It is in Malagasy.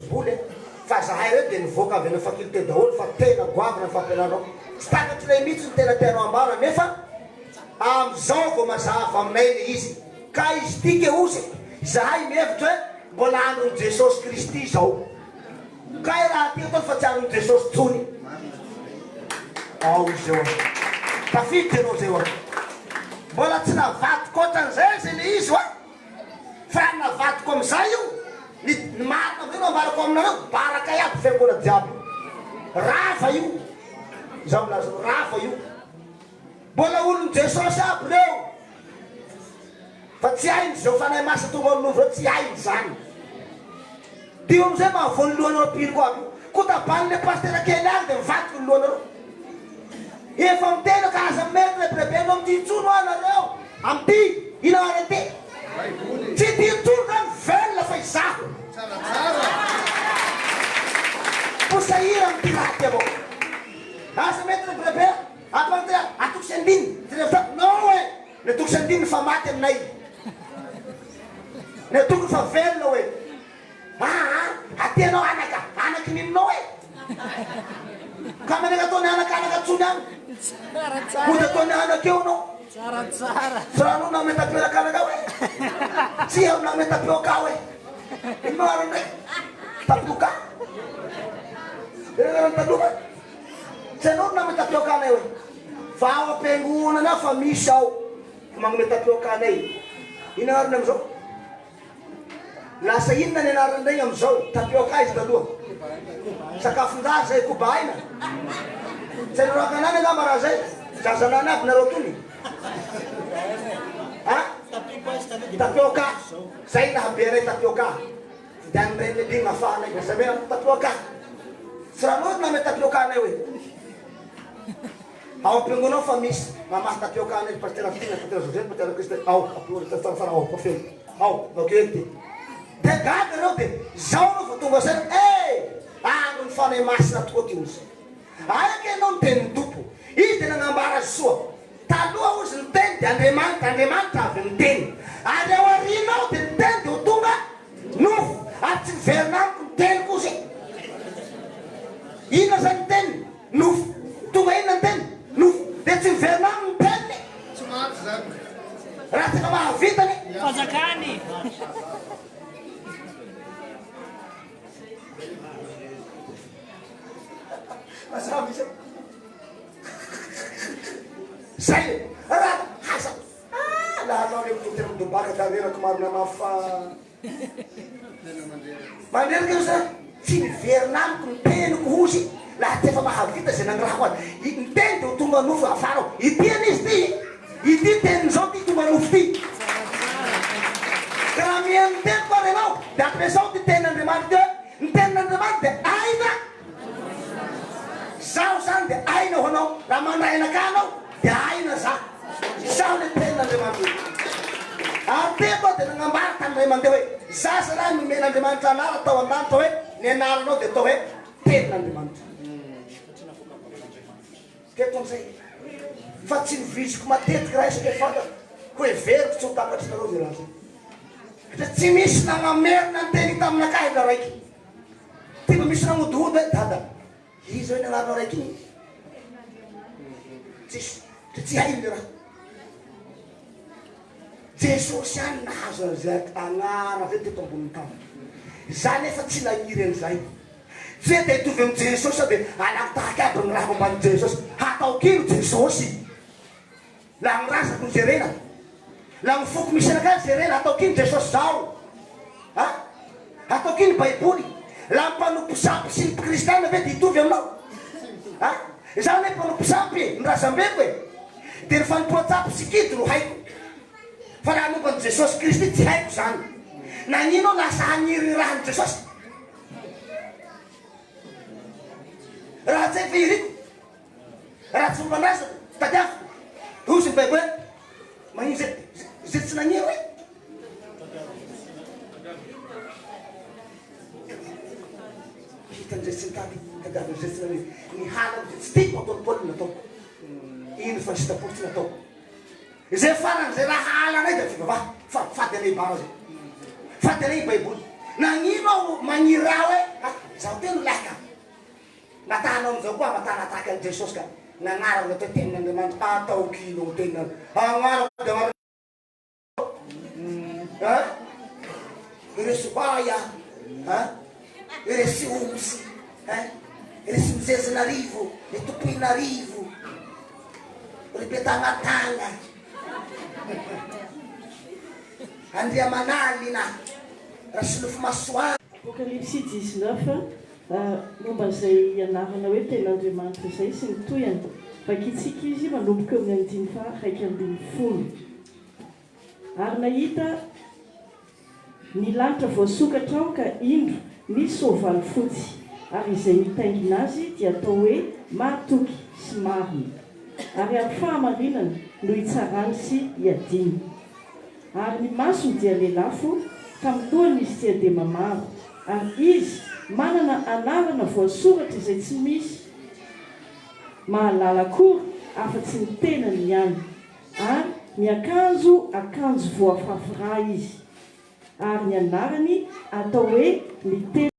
Vola e! Fa zahay reo dia nivoaka avy any faculté daholo fa tena goavana ny fampianaranao. Tsy takatrinay mihitsy ny tena tianao ambara nefa amizao vao mazava aminay le izy. Ka izy ity ke ozy izahay mihevitra hoe mbola andron'i Jesosy Kristy izao. Kay raha aty ataony fa tsy andron'i Jesosy tsony. Ao izy eo an. Tafiditra ianao zay oa. Mbola tsy navadiko otran'izay aza le izy oa. Fa navadiko amizay io, ny ny marina amizay no ambarako aminareo, barakay aby fiangona jiaby io, rava io, izaho milaza anao rava io, mbola olon'i Jesosy aby reo, fa tsy hainy zao Fanahy Masina tonga ao amin'ny nofo zao, tsy hainy zany, dio amizay mahavoa ny lohanareo mpino koa aby io, kotaban'le pasitera kely any de mivadika ny lohanareo, efa miteny ka aza mirebirebena amin'ity intsony hoa nareo. Amin'ity ina ary ity? Tsy ity intsony zany velona fa izaho. Ho sahira amin'ity raha ity avao. Aza mety rebirebena ato anaty atoko sy andininy. Non e! Ny atoko sy andininy fa maty aminay. Ny atoko fa velona hoe. Aa aty anao anaka, anaky ny inonao e? Ka manenga ataony anaka anaka tsony any. Mody ataony anaka eo anao. Tsy raha anao name tapioka anaka ao e. Tsy aho name tapioka ao e. Ino anarany ndray? Tapioka. Ino anarany taloha? Tsy anao no name tapioka anay hoe. Fa ao am-piangonana ao fa misy ao magnome tapioka anay. Ino anarany amizao? Lasa inona ny anaran'ireny amin'izao? Tapioca izy taloha. Sakafon-jaza e, koba aina. Tsy hainareo ankanana angamba raha zay. Zaza lany aby nareo tony. Ha? Tapioca. Zay nahabe anay tapioca. Vidianin'ny reniny ligne afahanay. Zay hoe tapioca. Tsy raha loatra name tapioca anay hoe. Ao am-piangonana ao fa misy mamaha tapioca any ry Pasitera Tiana, Pasitera Joseph, Pasitera Christ, ao am-piangonana tsaratsara ao fa feno ao, vakio eto ty. Dia gaga ireo dia zao aloha vao tonga saina, eh! Andron'ny Fanahy Masina tokoa ty ozy. Araka ianao ny tenin'ny Tompo. Izy dia nanambara soa. Taloha ozy ny teny dia Andriamanitra, Andriamanitra avy niteny. Ary ao aoriana ao dia ny teny dia ho tonga nofo. Ary tsy miverina amiko ny teniko ozy. Inona izany ny teniny? Nofo. Tonga inona ny teny? Nofo. Dia tsy miverina aminy ny teniny. Tsy maty izany. Raha tsy efa mahavita ny. Fanjakany. Mazava izay. Zay e. Raha aza. Ah, laha anao le mitondra midobaka da reraka marina mafy fa. Mandreraka io zany, tsy miverina amiko ny teniko hozy laha tsy efa mahavita izay nanirahako azy. Ny teny dia ho tonga nofo afara ao. Ity anie izy ity, ity tenin'izao ity tonga nofo ity. Ka raha mihaino ny teniko ary ianao dia ampiasao ity tenin'Andriamanitra ity hoe, ny tenin'Andriamanitra dia aina, Zaho zany dia aina ho anao, raha mandray anakahy anao dia aina za. Izaho ilay tenin'Andriamanitra io. Ary teto aho dia nagnambara tamin'ny ray aman-dreny hoe, Za zalahy nomen'Andriamanitra anara tao an-danitra hoe, ny anaranao dia atao hoe tenin'Andriamanitra. Teto amin'izay. Fa tsy noviziko matetiky raha isaka fantako, ko heveriko tsy ho takatrinareo izay raha izay. Satria tsy misy nagnamerina ny teny taminakahy ndra raiky. Ty mba misy nagnodiody hoe dada iza hoe ny anaranao raiky igny? Tsisy, ty tsy hainy le raha. Jesosy ihany nahazo an'izay agnarana zay teto ambonin'ny tany. Za nefa tsy nagniry an'izay. Tsy hoe te hitovy amin'i Jesosy aho de alako tahaky aby ny raha momba an'i Jesosy. Hataoko ino Jesosy? La ny razako no jerena, la ny foko misy anakahy no jerena, ataoko ino Jesosy zao a? Ataoko ino baiboly? La ny mpanompo sampy sy ny mpikristiana ve dia hitovy aminao? A? Izaho anie mpanompo sampy e, ny razambeko e! Dia ny fanompoan-tsampy sy kidy no haiko. Fa raha momba an'i Jesosy Kristy tsy haiko izany. Nagnino aho lasa hagniry ny rahan'i Jesosy? Raha tsy haiko ve iriko? Raha tsy fomban-drazana, tadiaviko. Hoy ny Baiboly hoe, Magnino zay, zay tsy nagniry hoe? Hitan'izay tsy nitady, tadiavin'izay tsy naniry. Ny halako izay tsy tiako ataon'i Paoly no nataoko. Ino fa ny sitrapoko tsy nataoko. Izay faran'izay raha halanay dia fivavaha, fa fady anay bara zay. Fady anay Baiboly. Nagnino aho magniry raha hoe ah zaho teo no lahy ka. Matahanao amizao koa matanataka an'i Jesosy ka. Nagnarako atao tenin'Andriamanitra ataoko ino tenin'Andriamanitra. Agnarako dia agnarako. Hein? Ireo sobaya, hein? Ireo siomsy, hein? Ireo simzezinarivo, ny tompoinarivo, ry betagnatagna, Andriamanalina, Rasolofomasoandro. Apokalypsy dix-neuf, Momba izay anarana hoe Tenin'Andriamanitra izay sy ny tohiny. Vakintsika izy manomboka eo amin'ny andininy faha-11. Ary nahita ny lanitra voasokatra aho ka indro nisy soavaly fotsy, ary izay nitaingina azy dia atao hoe Mahatoky sy Marina, ary amin'ny fahamarinana no itsarany sy iadiany. Ary ny masony dia lelafo, ka amin'ny lohany misy diadema maro, ary izy manana anarana voasoratra izay tsy misy mahalala akory afa-tsy ny tenany ihany, ary miakanjo akanjo voafafy ra izy, ary ny anarany atao hoe ny Teny.